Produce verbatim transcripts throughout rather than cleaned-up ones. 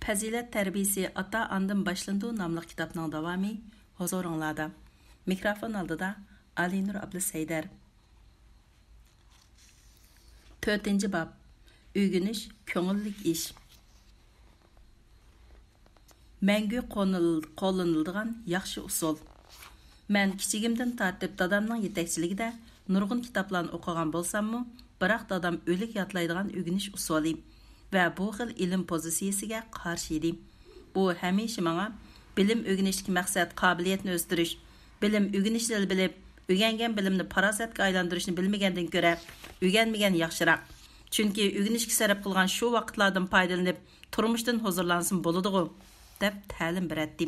پەزىلەت تەربىيىسى ئاتا-ئانىدىن باشلىنىدۇ ناملىق كىتابنىڭ داۋامى ھۇزۇرۇڭلاردا. مىكروفون ئالدىدا ئالىنۇر ئابلىسەيدەر. تۆتىنچى باب، ئۆگىنىش كۆڭۈللۈك ئىش. مەڭگۈ قوللىنىل-، قوللىنىلىدىغان ياخشى ئۇسۇل. مەن كىچىكىمدىن تارتىپ دادامنىڭ يېتەكچىلىكىدە نۇرغۇن كىتابلارنى ئوقۇغان بولساممۇ، بىراق دادام ئۆلۈك يادلايدىغان ئۆگىنىش ئۇسۇلى ۋە بۇ خىل ئىلىم پوزىتسىيىسىگە قارشى ئىدى. ئۇ ھەمىشە ماڭا، بىلىم ئۆگىنىشتىكى مەقسەت قابىلىيەتنى ئۆستۈرۈش، بىلىم ئۆگىنىشنىلا بىلىپ، ئۆگەنگەن بىلىمنى پاراسەتكە ئايلاندۇرۇشنى بىلمىگەندىن كۆرە، ئۆگەنمىگەن ياخشىراق. چۈنكى ئۆگىنىشكە سەرپ قىلغان شۇ ۋاقىتلاردىن پايدىلىنىپ، تۇرمۇشتىن ھۇزۇرلانسىمۇ بولىدىغۇ، دەپ تەلىم بېرەتتى.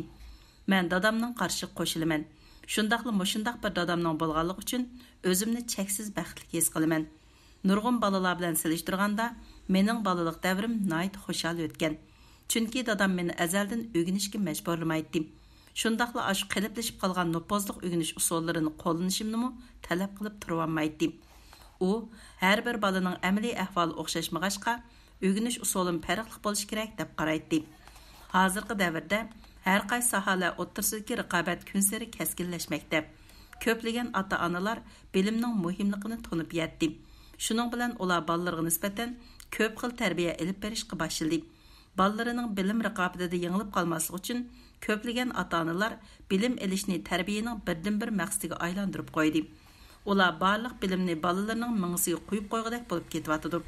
مەن دادامنىڭ قارىشىغا قوشۇلىمەن. شۇنداقلا مۇشۇنداق بىر دادامنىڭ بولغانلىقى ئۈچۈن ئۆزۈمنى چەكسىز بەختلىك ھېس قىلىمەن. نۇرغۇن بالىلار بىلەن سېلىشتۇرغاندا، مېنىڭ بالىلىق دەۋرىم ناھايىتى خۇشال ئۆتكەن. چۈنكى دادام مېنى ئەزەلدىن ئۆگىنىشكە مەجبۇرلىمايتتى. شۇنداقلا ئاشۇ قېلىپلىشىپ قالغان نوپۇزلۇق ئۆگىنىش ئۇسۇللىرىنى قوللىنىشىمنىمۇ تەلەپ قىلىپ تۇرۇۋالمايتتى. ئۇ، ھەر بىر بالىنىڭ ئەمەلىي ئەھۋالى ئوخشاشمىغاچقا، ئۆگىنىش ئۇسۇلىمۇ پەرقلىق بولۇشى كېرەك، دەپ قارايتتى. ھازىرقى دەۋردە ھەر قايسى ساھەلەر ئوتتۇرىسىدىكى رىقابەت كۈنسېرى كەسكىنلەشمەكتە. كۆپلىگەن ئاتا-ئانىلار بىلىمنىڭ مۇھىملىقىنى تونۇپ يەتتى. شۇنىڭ بىلەن ئۇلار بالىلىرىغا نىسبەتەن كۆپ خىل تەربىيە ئېلىپ بېرىشقا باشلىدى. بالىلىرىنىڭ بىلىم رىقابىتىدە يېڭىلىپ قالماسلىقى ئۈچۈن، كۆپلىگەن ئاتا-ئانىلار بىلىم ئېلىشنى تەربىيەنىڭ بىردىنبىر مەقسىتىگە ئايلاندۇرۇپ قويدى. ئۇلار بارلىق بىلىمنى بالىلىرىنىڭ مېڭىسىگە قۇيۇپ قويغۇدەك بولۇپ كېتىۋاتىدۇ.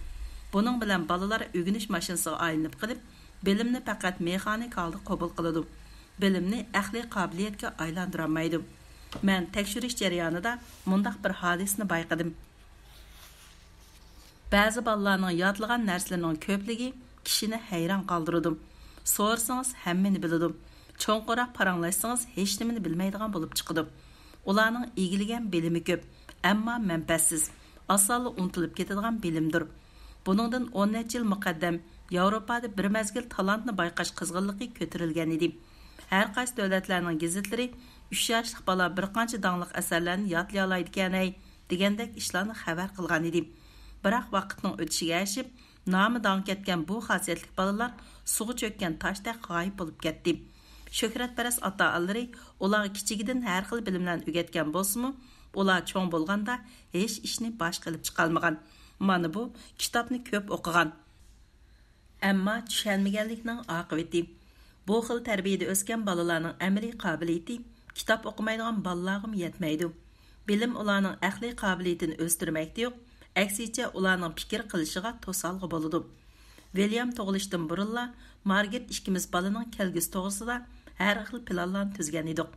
بۇنىڭ بىلەن بالىلار ئۆگىنىش ماشىنىسىغا ئايلىنىپ قېلىپ، بىلىمنى پەقەت مېخانىك ھالدا قوبۇل قىلىدۇ. بىلىمنى ئەقلىي قابىلىيەتكە ئايلاندۇرالمايدۇ. مەن تەكشۈرۈش جەريانىدا مۇنداق بىر ھادىسىنى بايقىدىم. بەزى بالىلارنىڭ يادلىغان نەرسىلىرىنىڭ كۆپلۈكى كىشىنى ھەيران قالدۇرىدۇ. سورىسىڭىز، ھەممىنى بىلىدۇ. چوڭقۇرراق پاراڭلاشسىڭىز، ھېچنېمىنى بىلمەيدىغان بولۇپ چىقىدۇ. ئۇلارنىڭ ئىگىلىگەن بىلىمى كۆپ، ئەمما مەنپەئەتسىز، ئاسانلا ئۇنتۇلۇپ كېتىدىغان بىلىمدۇر. بۇنىڭدىن ئون نەچچە يىل مۇقەددەم ياۋروپادا بىر مەزگىل تالانتنى بايقاش قىزغىنلىقى كۆتۈرۈلگەن ئىدى. ھەر قايسى دۆلەتلەرنىڭ گېزىتلىرى ئۈچ ياشلىق بالا بىر قانچە داڭلىق ئەسەرلەرنى يادلىيالايدىكەن ھەي، دېگەندەك ئىشلارنى خەۋەر قىلغان ئىدى. بىراق ۋاقىتنىڭ ئۆتۈشىگە ئەگىشىپ، نامى داڭ كەتكەن بۇ خاسىيەتلىك بالىلار سۇغا چۆككەن تاشتەك غايىب بولۇپ كەتتى. شۆھرەتپەرەس ئاتا-ئانىلىرى ئۇلارغا كىچىكىدىن ھەر خىل بىلىملەرنى ئۆگەتكەن بولسىمۇ، ئۇلار چوڭ بولغاندا ھېچ ئىشنى باشقا ئېلىپ چىقالمىغان. مانا بۇ كىتابنى كۆپ ئوقۇغان، ئەمما چۈشەنمىگەنلىكنىڭ ئاقىۋىتى. بۇ خىل تەربىيەدە ئۆسكەن بالىلارنىڭ ئەمەلىي قابىلىيىتى كىتاب ئوقۇمايدىغان بالىلارغىمۇ يەتمەيدۇ. بىلىم ئۇلارنىڭ ئەقلىي قابىلىيىتىنى ئۆستۈرمەكتە يوق، ئەكسىچە ئۇلارنىڭ پىكىر قىلىشىغا توسالغۇ بولىدۇ. ۋىليام تۇغۇلۇشتىن بۇرۇنلا مارگېت ئىككىمىز بالىنىڭ كەلگۈسى توغرىسىدا ھەر خىل پىلانلارنى تۈزگەن ئىدۇق.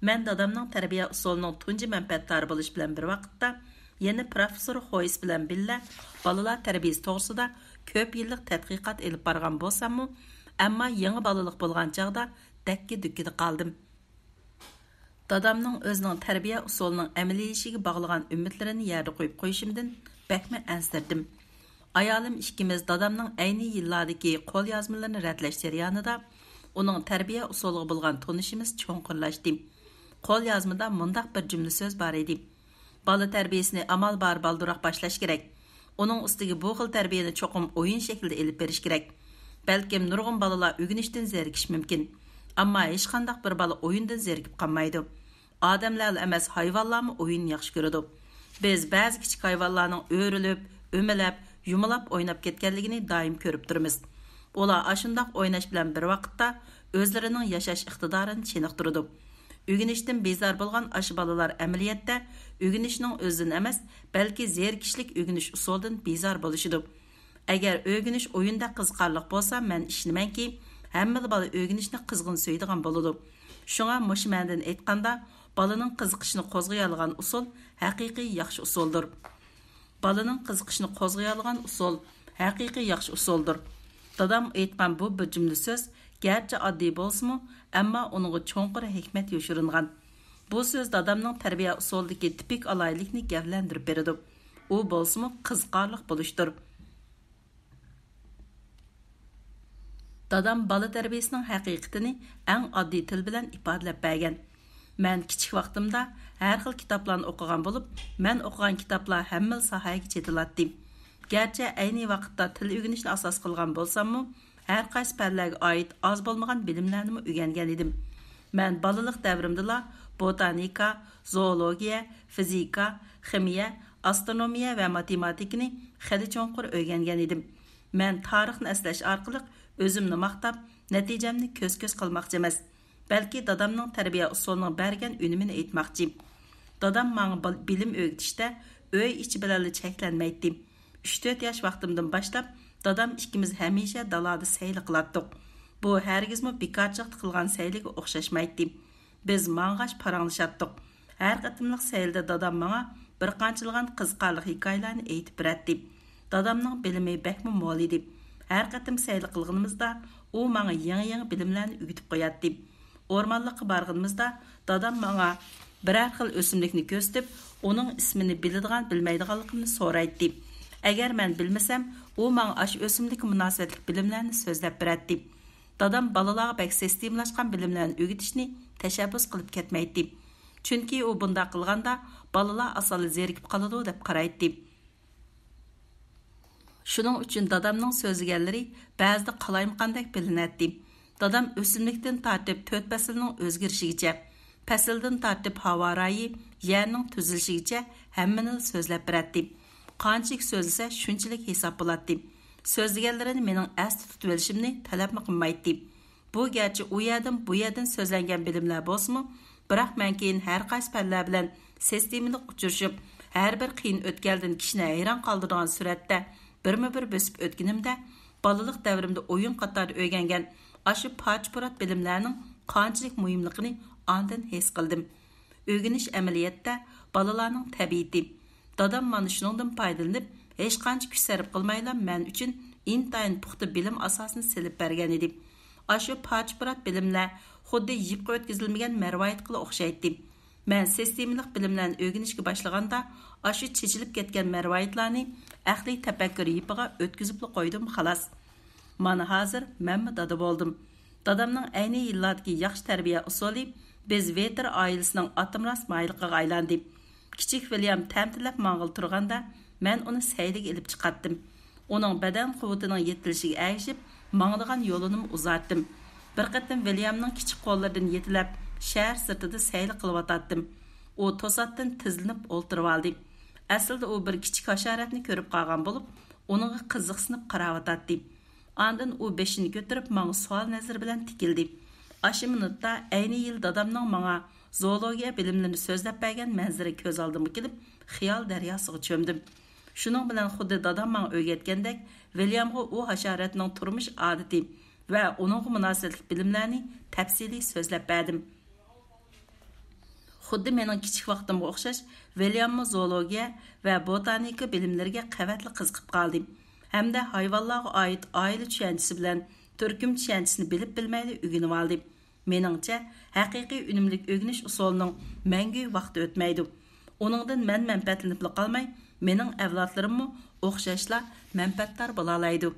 مەن دادامنىڭ تەربىيە ئۇسۇلىنىڭ تۇنجى مەنپەئەتدارى بولۇش بىلەن بىر ۋاقىتتا، يەنە پروفېسسور خويس بىلەن بىللە بالىلار تەربىيىسى توغرىسىدا كۆپ يىللىق تەتقىقات ئېلىپ بارغان بولساممۇ، ئەمما يېڭى بالىلىق بولغان چاغدا دەككە-دۈككىدە قالدىم. دادامنىڭ ئۆزىنىڭ تەربىيە ئۇسۇلىنىڭ ئەمەلىيلىشىشىگە باغلىغان ئۈمىدلىرىنى يەردە قويۇپ قويۇشۇمدىن بەكمۇ ئەنسىرىدىم. ئايالىم ئىككىمىز دادامنىڭ ئەينى يىللاردىكى قوليازمىلىرىنى رەتلەش جەريانىدا ئۇنىڭ تەربىيە ئۇسۇلىغا بولغان تونۇشىمىز چوڭقۇرلاشتى. قوليازمىدا مۇنداق بىر جۈملە سۆز بار ئىدى: بالا تەربىيىسىنى ئامال بار بالدۇرراق باشلاش كېرەك. ئۇنىڭ ئۈستىگە بۇ خىل تەربىيەنى چوقۇم ئويۇن شەكلىدە ئېلىپ بېرىش كېرەك. بەلكىم نۇرغۇن بالىلار ئۆگىنىشتىن زېرىكىشى مۇمكىن. ئەمما ھېچقانداق بىر بالا ئويۇندىن زېرىكىپ قالمايدۇ. ئادەملەرلا ئەمەس، ھايۋانلارمۇ ئويۇننى ياخشى كۆرىدۇ. بىز بەزى كىچىك ھايۋانلارنىڭ ئۆرۈلۈپ، ئۆمىلەپ، يۇمىلاپ ئويناپ كەتكەنلىكىنى دائىم كۆرۈپ تۇرىمىز. ئۇلار ئاشۇنداق ئويناش بىلەن بىر ۋاقىتتا ئۆزلىرىنىڭ ياشاش ئىقتىدارىنى چېنىقتۇرىدۇ. ئۆگىنىشتىن بىزار بولغان ئاشۇ بالىلار ئەمەلىيەتتە ئۆگىنىشنىڭ ئۆزىدىن ئەمەس، بەلكى زېرىكىشلىك ئۆگىنىش ئۇسۇلىدىن بىزار بولۇشىدۇ. ئەگەر ئۆگىنىش ئويۇندەك قىزىقارلىق بولسا، مەن ئىشىنىمەنكى، ھەممىلا بالا ئۆگىنىشنى قىزغىن سۆيىدىغان بولىدۇ. شۇڭا مۇشۇ مەنىدىن ئېيتقاندا، بالىنىڭ قىزىقىشىنى قوزغىيالىغان ئۇسۇل ھەقىقىي ياخشى ئۇسۇلدۇر. بالىنىڭ قىزىقىشىنى قوزغىيالىغان ئۇسۇل ھەقىقىي ياخشى ئۇسۇلدۇر. دادام ئېيتقان بۇ بىر جۈملە سۆز گەرچە ئاددىي بولسىمۇ، ئەمما ئۇنىڭغا چوڭقۇر ھېكمەت يوشۇرۇنغان. بۇ سۆز دادامنىڭ تەربىيە ئۇسۇلىدىكى تىپىك ئالاھىدىلىكنى گەۋدىلەندۈرۈپ بېرىدۇ. ئۇ بولسىمۇ قىزىقارلىق بولۇشتۇر. دادام بالا تەربىيىسىنىڭ ھەقىقىتىنى ئەڭ ئاددىي تىل بىلەن ئىپادىلەپ بەرگەن. مەن كىچىك ۋاقتىمدا ھەر خىل كىتابلارنى ئوقۇغان بولۇپ، مەن ئوقۇغان كىتابلار ھەممىلا ساھەگە چېتىلاتتى. گەرچە ئەينى ۋاقىتتا تىل ئۆگىنىشنى ئاساس قىلغان بولساممۇ، ھەر قايسى پەنلەرگە ئائىت ئاز بولمىغان بىلىملەرنىمۇ ئۆگەنگەن ئىدىم. مەن بالىلىق دەۋرىمدىلا بوتانىكا، زوولوگىيە، فىزىكا، خىمىيە، ئاسترونومىيە ۋە ماتېماتىكىنى خېلى چوڭقۇر ئۆگەنگەن ئىدىم. مەن تارىخنى ئەسلەش ئارقىلىق ئۆزۈمنى ماختاپ، نەتىجەمنى كۆز-كۆز قىلماقچى ئەمەس. بەلكى دادامنىڭ تەربىيە ئۇسۇلىنىڭ بەرگەن ئۈنۈمىنى ئېيتماقچى. دادام ماڭا بال-، بىلىم ئۆگىتىشتە ئۆي ئىچى بىلەنلا چەكلەنمەيتتى. ئۈچ-تۆت ياش ۋاقتىمدىن باشلاپ دادام ئىككىمىز ھەمىشە دالادا سەيلە قىلاتتۇق. بۇ ھەرگىزمۇ بىكارچىلىقتا قىلغان سەيلىگە ئوخشاشمايتتى. بىز ماڭغاچ پاراڭلىشاتتۇق. ھەر قېتىملىق سەيلىدە دادام ماڭا بىر قانچىلىغان قىزىقارلىق ھېكايىلەرنى ئېيتىپ بېرەتتى. دادامنىڭ بىلىمى بەكمۇ مول ئىدى. ھەر قېتىم سەيلە قىلغىنىمىزدا ئۇ ماڭا يېڭى-يېڭى بىلىملەرنى ئۆگىتىپ قوياتتى. ئورمانلىققا بارغىنىمىزدا دادام ماڭا بىرەر خىل ئۆسۈملۈكنى كۆرسىتىپ، ئۇنىڭ ئىسمىنى بىلىدىغان، بىلمەيدىغانلىقىمنى سورايتتى. ئەگەر مەن بىلمىسەم، ئۇ ماڭا ئاشۇ ئۆسۈملۈككە مۇناسىۋەتلىك بىلىملەرنى سۆزلەپ بېرەتتى. دادام بالىلارغا بەك سىستېمىلاشقان بىلىملەرنى ئۆگىتىشنى تەشەببۇس قىلىپ كەتمەيتتى. چۈنكى ئۇ بۇنداق قىلغاندا بالىلار ئاسانلا زېرىكىپ قالىدۇ دەپ قارايتتى. شۇنىڭ ئۈچۈن دادامنىڭ سۆزلىگەنلىرى بەزىدە قالايمىقاندەك بىلىنەتتى. دادام ئۆسۈملۈكتىن تارتىپ تۆت پەسىلنىڭ ئۆزگىرىشىگىچە، پەسىلدىن تارتىپ ھاۋا رايى، يەرنىڭ تۈزۈلۈشىگىچە ھەممىنى سۆزلەپ بېرەتتى. قانچىلىك سۆزلىسە، شۇنچىلىك ھېساب بولاتتى. سۆزلىگەنلىرىنى مېنىڭ ئەستە تۇتۇۋېلىشىمنى تەلەپمۇ قىلمايتتى. بۇ گەرچە ئۇ يەردىن، بۇ يەردىن سۆزلەنگەن بىلىملەر بولسىمۇ، بىراق مەن كېيىن ھەر قايسى پەنلەر بىلەن سىستېمىلىق ئۇچرىشىپ، ھەر بىر قىيىن ئۆتكەلدىن كىشىنى ھەيران قالدۇرىدىغان سۈرئەتتە بىرمۇ بىر بۆسۈپ ئۆتكىنىمدە، بالىلىق دەۋرىمدە ئويۇن قاتارىدا ئۆگەنگەن ئاشۇ پارچە-پۇرات بىلىملەرنىڭ قانچىلىك مۇھىملىقىنى ئاندىن ھېس قىلدىم. ئۆگىنىش ئەمەلىيەتتە بالىلارنىڭ تەبىئىتى. دادام مانا شۇنىڭدىن پايدىلىنىپ، ھېچقانچە كۈچ سەرپ قىلمايلا مەن ئۈچۈن ئىنتايىن پۇختا بىلىم ئاساسىنى سېلىپ بەرگەن ئىدى. ئاشۇ پارچە-پۇرات بىلىملەر خۇددى يىپقا ئۆتكۈزۈلمىگەن مەرۋايىتقىلا ئوخشايتتى. مەن سىستېمىلىق بىلىملەرنى ئۆگىنىشكە باشلىغاندا، ئاشۇ چېچىلىپ كەتكەن مەرۋايىتلارنى ئەقلىي تەپەككۇر يىپىغا ئۆتكۈزۈپلا قويدۇم، خالاس. مانا ھازىر مەنمۇ دادا بولدۇم. دادامنىڭ ئەينى يىللاردىكى ياخشى تەربىيە ئۇسۇلى بىز ۋېتېر ئائىلىسىنىڭ ئاتىمىراس مايىلىقىغا ئايلاندى. كىچىك ۋىليام تەمتىلەپ ماڭغىلى تۇرغاندا، مەن ئۇنى سەيلىگە ئېلىپ چىقاتتىم. ئۇنىڭ بەدەن قۇۋۋىتىنىڭ يېتىلىشىگە ئەگىشىپ، ماڭىدىغان يولىنىمۇ ئۇزارتتىم. بىر قېتىم ۋىليامنىڭ كىچىك قوللىرىدىن يېتىلەپ، شەھەر سىرتىدا سەيلە قىلىۋاتاتتىم. ئۇ توساتتىن تىزلىنىپ ئولتۇرۇۋالدى. ئەسلىدە ئۇ بىر كىچىك ھاشاراتنى كۆرۈپ قالغان بولۇپ، ئۇنىڭغا قىزىقسىنىپ قاراۋاتاتتى. ئاندىن ئۇ بېشىنى كۆتۈرۈپ، ماڭا سوئال نەزىرى بىلەن تىكىلدى. ئاشۇ مىنۇتتا ئەينى يىل دادامنىڭ ماڭا زوولوگىيە بىلىملىرىنى سۆزلەپ بەرگەن مەنزىرە كۆز ئالدىمغا كېلىپ، خىيال دەرياسىغا چۆمدۈم. شۇنىڭ بىلەن خۇددى دادام ماڭا ئۆگەتكەندەك، ۋىليامغا ئۇ ھاشاراتنىڭ تۇرمۇش ئادىتى ۋە ئۇنىڭغا مۇناسىۋەتلىك بىلىملەرنى تەپسىلىي سۆزلەپ بەردىم. خۇددى مېنىڭ كىچىك ۋاقتىمغا ئوخشاش، ۋىلياممۇ زوولوگىيە ۋە بوتانىكا بىلىملىرىگە قەۋەتلا قىزىقىپ قالدى ھەمدە ھايۋانلارغا ئائىت ئائىلە چۈشەنچىسى بىلەن تۈركۈم چۈشەنچىسىنى بىلىپ بىلمەيلا ئۆگىنىۋالدى. مېنىڭچە، ھەقىقىي ئۈنۈملۈك ئۆگىنىش ئۇسۇلىنىڭ مەڭگۈ ۋاقتى ئۆتمەيدۇ. ئۇنىڭدىن مەن مەنپەئەتلىنىپلا قالماي، مېنىڭ ئەۋلادلىرىممۇ ئوخشاشلا مەنپەئەتدار بولالايدۇ.